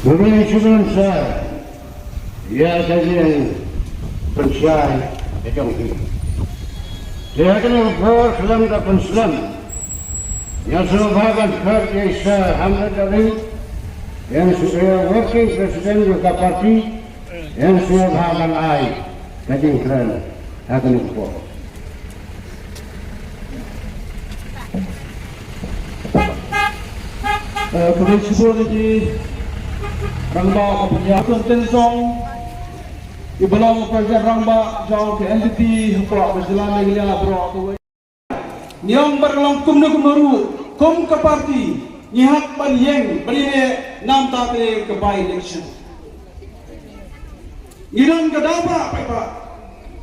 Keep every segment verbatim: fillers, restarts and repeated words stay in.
Khublei shibun sir ïa ka jingpynshai ka jong phi. Te ha kane ka por khlem da pynslem, nga sngewbha ban khot ïa i Sir Hamlet Dohling, ïa i Working President jong ka party, ïa i sngewbha ban ai ka jingkren ha kane ka por. Eh, khublei shibun ïa i rangbah ka Pynïaid Tun Tynsong, i ba long u President Rangbah jong ka N P P hapoh ka jylla Meghalaya baroh kawei. Ngi ong ba long kumno kumno ruh, kum ka party ngi hap ban ïeng ban ïaleh namar kane ka by election. Ngi don ka daw ba paidbah,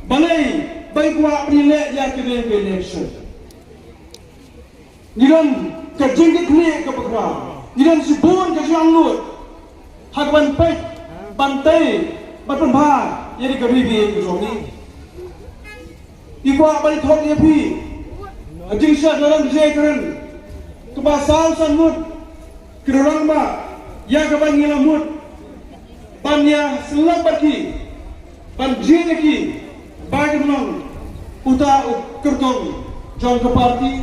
balei ba ngi kwah ban ïaleh ïa kane ka election. Ngi don ka jingkitkhlieh kaba khraw, ngi don shibun ka jingangnud ha kaban peit, ban tei, ban pynbha ïa ka ri baieit ka jong ngi. Ngi kwah ban ïathuh ïa phi, ha jingshah jingkren, kaba saw san ngut ki rangbah ïa kaba ngi la mut ban ïa sngewlem bad ki, ban jied ïa ki ba kin long uta u kyrtong jong ka party.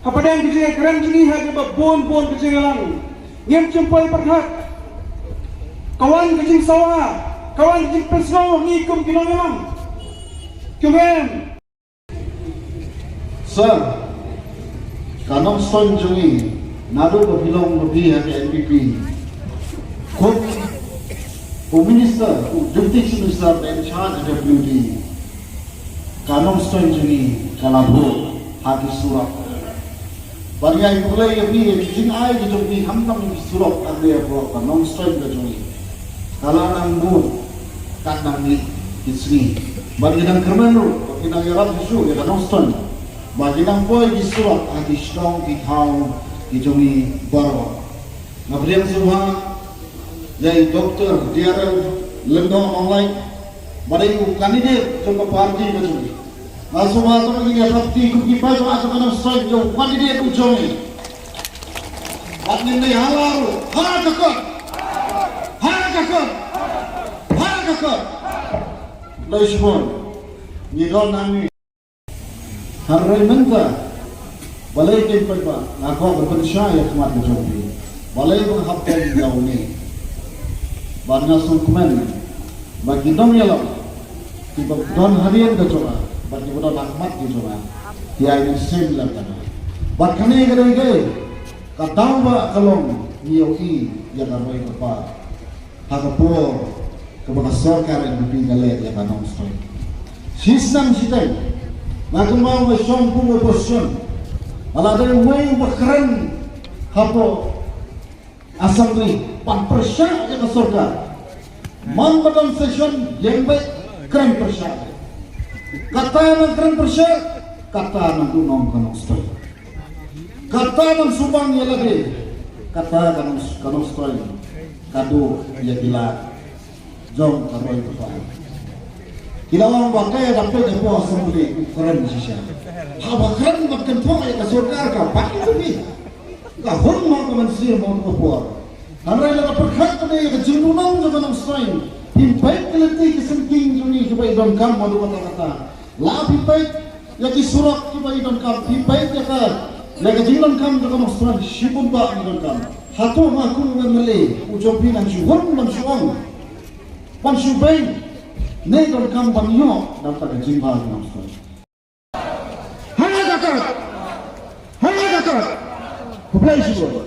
Hapdeng ka jingkren jong ngi ha kaba bun bun ka jingïalang, ngim shym poi pyrkhat. Ka wan ka jingsawa, ka wan ka jingpynsngew ngi kum ki nongïalam. Kumne. Sir, ka Nongstoiñ jong ngi, naduh ba phi long ba phi ha ka N P P, kum u minister, u deputy chief minister ba in charge W D, ka Nongstoiñ jong ngi ka la buh ha ki surok. Bad ngi ai khublei ïa phi ïa ki jingai ki jong phi, khamtam ki surok hangne hapoh ka Nongstoiñ ka jong ngi. Ka la nang mut katba ngi ki sngi. Bad ngi dang kyrmen ruh ba kin nang ïarap shuh ïa ka Nongstoiñ, ba kin nang poi ki surok ha ki shnong ki thaw ki jong ngi baroh. Nga pdiang sngewbha ïa i Doctor D R L Lyngdoh Nonglait, ba dei u candidate jong ka party ka jong ngi. Nga sngewbha to ba ngin ïa thap kti kum ki paidbah jong ka Nongstoiñ ïa u candidate u jong ngi. Bad ngin ïa hala ruh, ha ka kot, ha ka kot, ha ka kot. Khublei shibun. Ngi don hangne. Hynrei mynta, balei, ki paidbah, nga kwah ban pynshai ïa khmat ka jong phi. Balei ba nga hap ban ïa une? Bad nga sngewkmen ba ki nongïalam kiba don hadien ka jong nga bad kiba don ha khmat ka jong nga, ki ai mynsiem lem ïa nga. Bad kane ka dei ka, ka daw ba ka long, ngi ïohi ïa ka roi ka par ha ka por kaba ka sorkar N P P ka leh ïa ka Nongstoiñ. Shisnem shiteng, nga kynmaw nga shong kum u opposition, nga la dei uwei uba kren hapoh Assembly ban pyrshah ïa ka sorkar. Man ba don session, ïeng beit, kren pyrshah. Kata nang kren pyrshah, kata nang duh nong ka Nongstoiñ. Kata nang sumbang ïa lade, kata ka Nong, ka Nongstoiñ ka duh ïa ki lad jong ka roi ka par. Ki la ong ba ka ïa dap peit hapoh Assembly u kren shisha. Haba kren ban kynthoh ïa ka sorkar ka batai ka phi. Ka hun mo ka mynsiem mo ka por. Hynrei lada pyrkhat pat ïa ka jingduhnong jong ka Nongstoiñ, phim peit ki lynti ki syngking jong ngi kiba i donkam haduh katta katta. La phi peit ïa ki surok kiba i donkam, phi peit ïa ka, ïa ka jingdonkam jong ka Nongstoiñ, shibun ba i donkam. Hato nga kum u M L A u jong phi nang shu hun ban shu ong, ban shu beiñ ne donkam ban ïoh na ka bynta ka jingbha jong ka Nongstoiñ? Ha ka kat, ha ka kat. Khublei shibun.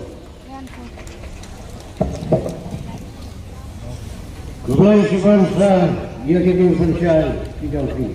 Khublei shibun sir ïa ka jingpynshai ka jong phi.